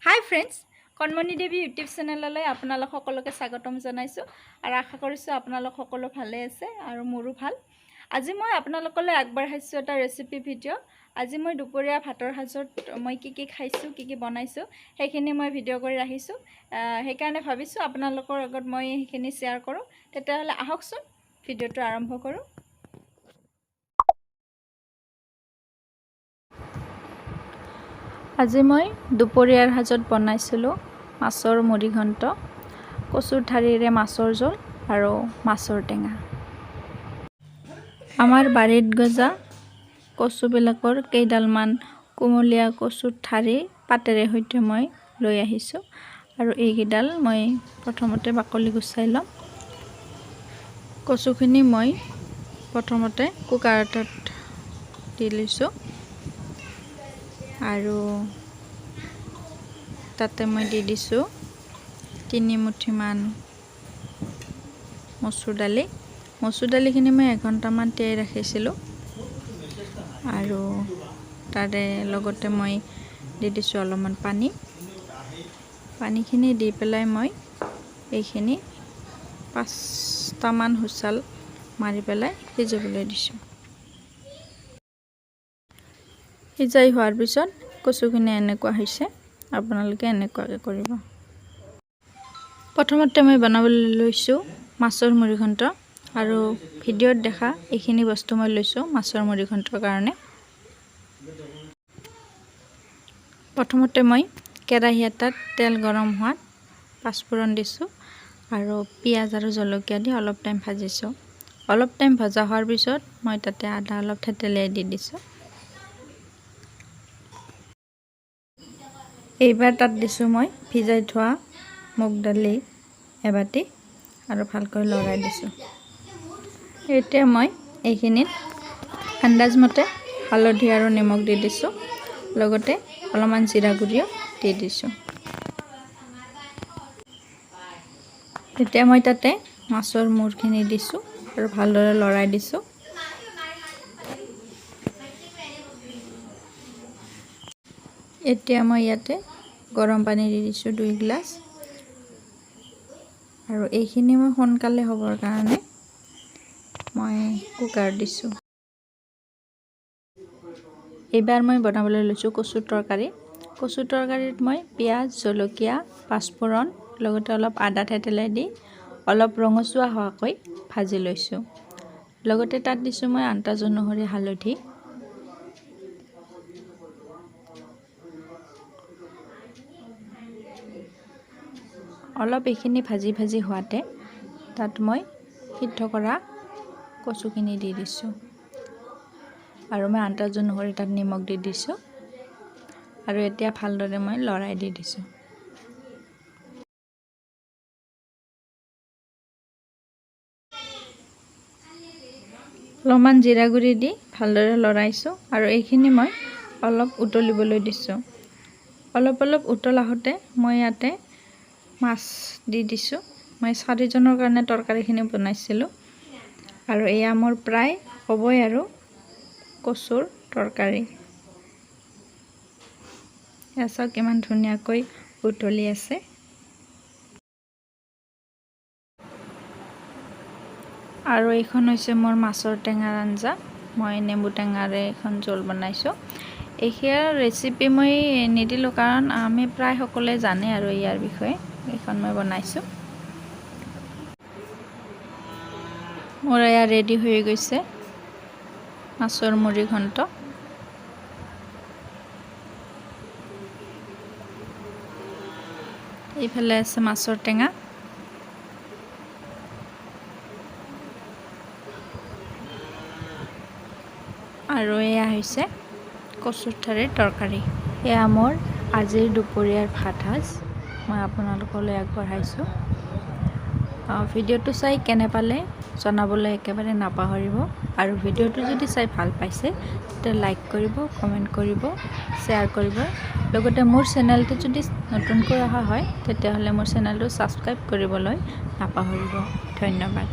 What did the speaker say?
হাই friends, কণমণি দেৱী YouTube চেনেললৈ আপোনালোক সকলোকে স্বাগতম জনাইছোঁ আৰু আশা কৰিছোঁ আপোনালোক সকলো ভালে আছে আৰু মোৰো ভাল। আজি মই আপোনালোকলৈ আগবঢ়াইছোঁ এটা ৰেচিপি ভিডিঅ'। আজি মই দুপৰীয়া ভাতৰ সাজত মই কি কি খাইছোঁ, কি কি বনাইছোঁ, সেইখিনি মই ভিডিঅ' কৰি ৰাখিছোঁ। সেইকাৰণে ভাবিছোঁ আপোনালোকৰ আগত মই সেইখিনি শ্বেয়াৰ কৰোঁ। তেতিয়াহ'লে আহকচোন, ভিডিঅ'টো আৰম্ভ কৰোঁ। আজি মই দুপৰীয়াৰ সাজত বনাইছিলোঁ মাছৰ মুড়িঘণ্ট, কচুৰ ঠাৰিৰে মাছৰ জোল আৰু মাছৰ টেঙা। আমাৰ বাৰীত গজা কচুবিলাকৰ কেইডালমান কুমলীয়া কচুৰ ঠাৰি পাতেৰে সৈতে মই লৈ আহিছোঁ আৰু এইকেইডাল মই প্ৰথমতে বাকলি গুচাই ল'ম। কচুখিনি মই প্ৰথমতে কুকাৰ এটাত দি লৈছোঁ আৰু তাতে মই দি দিছোঁ 3 মুঠিমান মচুৰ দালি। মচুৰ দালিখিনি মই এঘণ্টামান তিয়াই ৰাখিছিলোঁ আৰু তাৰে লগতে মই দি দিছোঁ অলপমান পানী। পানীখিনি দি পেলাই মই এইখিনি পাঁচটামান হুইচেল মাৰি পেলাই সিজিবলৈ দিছোঁ। সিজাই হোৱাৰ পিছত কচুখিনি এনেকুৱা হৈছে। আপোনালোকে এনেকুৱাকৈ কৰিব। প্ৰথমতে মই বনাবলৈ লৈছোঁ মাছৰ মুড়িঘণ্ট আৰু ভিডিঅ'ত দেখা এইখিনি বস্তু মই লৈছোঁ মাছৰ মুড়িঘণ্টৰ কাৰণে। প্ৰথমতে মই কেৰাহী এটাত তেল গৰম হোৱাত পাঁচফোৰণ দিছোঁ আৰু পিঁয়াজ আৰু জলকীয়া দি অলপ টাইম ভাজিছোঁ। অলপ টাইম ভজা হোৱাৰ পিছত মই তাতে আদা অলপ থেতেলিয়াই দি দিছোঁ। এইবাৰ তাত দিছোঁ মই ভিজাই থোৱা মুগ দালি এবাটি আৰু ভালকৈ লৰাই দিছোঁ। এতিয়া মই এইখিনিত আন্দাজমতে হালধি আৰু নিমখ দি দিছোঁ, লগতে অলপমান জিৰা গুড়িও দি দিছোঁ। এতিয়া মই তাতে মাছৰ মূৰখিনি দিছোঁ আৰু ভালদৰে লৰাই দিছোঁ। এতিয়া মই ইয়াতে গৰম পানী দি দিছোঁ 2 গিলাচ আৰু এইখিনি মই সোনকালে হ'বৰ কাৰণে মই কুকাৰত দিছোঁ। এইবাৰ মই বনাবলৈ লৈছোঁ কচুৰ তৰকাৰী। কচুৰ তৰকাৰীত মই পিঁয়াজ, জলকীয়া, পাঁচফোৰণ, লগতে অলপ আদা থেতেলাই দি অলপ ৰঙচুৱা হোৱাকৈ ভাজি লৈছোঁ। লগতে তাত দিছোঁ মই আন্দাজ অনুসৰি হালধি। অলপ এইখিনি ভাজি ভাজি হোৱাতে তাত মই সিদ্ধ কৰা কচুখিনি দি দিছোঁ আৰু মই আন্দাজ অনুসৰি তাত নিমখ দি দিছোঁ আৰু এতিয়া ভালদৰে মই লৰাই দি দিছোঁ। অলপমান জিৰা গুড়ি দি ভালদৰে লৰাইছোঁ আৰু এইখিনি মই অলপ উতলিবলৈ দিছোঁ। অলপ অলপ উতল আহোঁতে মই ইয়াতে মাছ দি দিছোঁ। মই চাৰিজনৰ কাৰণে তৰকাৰীখিনি বনাইছিলোঁ আৰু এয়া মোৰ প্ৰায় হ'বই আৰু কচুৰ তৰকাৰী। এয়া চাওক, কিমান ধুনীয়াকৈ উতলি আছে। আৰু এইখন হৈছে মোৰ মাছৰ টেঙাৰ আঞ্জা। মই নেমু টেঙাৰে এখন জোল বনাইছোঁ। এইখিয়াৰ ৰেচিপি মই নিদিলোঁ, কাৰণ আমি প্ৰায় সকলোৱে জানে আৰু ইয়াৰ বিষয়ে। এইখন মই বনাইছোঁ। মোৰ এয়া ৰেডি হৈ গৈছে মাছৰ মুড়ি ঘণ্ট। এইফালে আছে মাছৰ টেঙা। আৰু এয়া হৈছে কচুৰ ঠাৰিৰ তৰকাৰী। এয়া মোৰ আজিৰ দুপৰীয়াৰ ভাত সাজ মই আপোনালোকলৈ আগবঢ়াইছোঁ। ভিডিঅ'টো চাই কেনে পালে জনাবলৈ একেবাৰে নাপাহৰিব আৰু ভিডিঅ'টো যদি চাই ভাল পাইছে, তেতিয়া লাইক কৰিব, কমেণ্ট কৰিব, শ্বেয়াৰ কৰিব। লগতে মোৰ চেনেলটো যদি নতুনকৈ অহা হয়, তেতিয়াহ'লে মোৰ চেনেলটো ছাবস্ক্ৰাইব কৰিবলৈ নাপাহৰিব। ধন্যবাদ।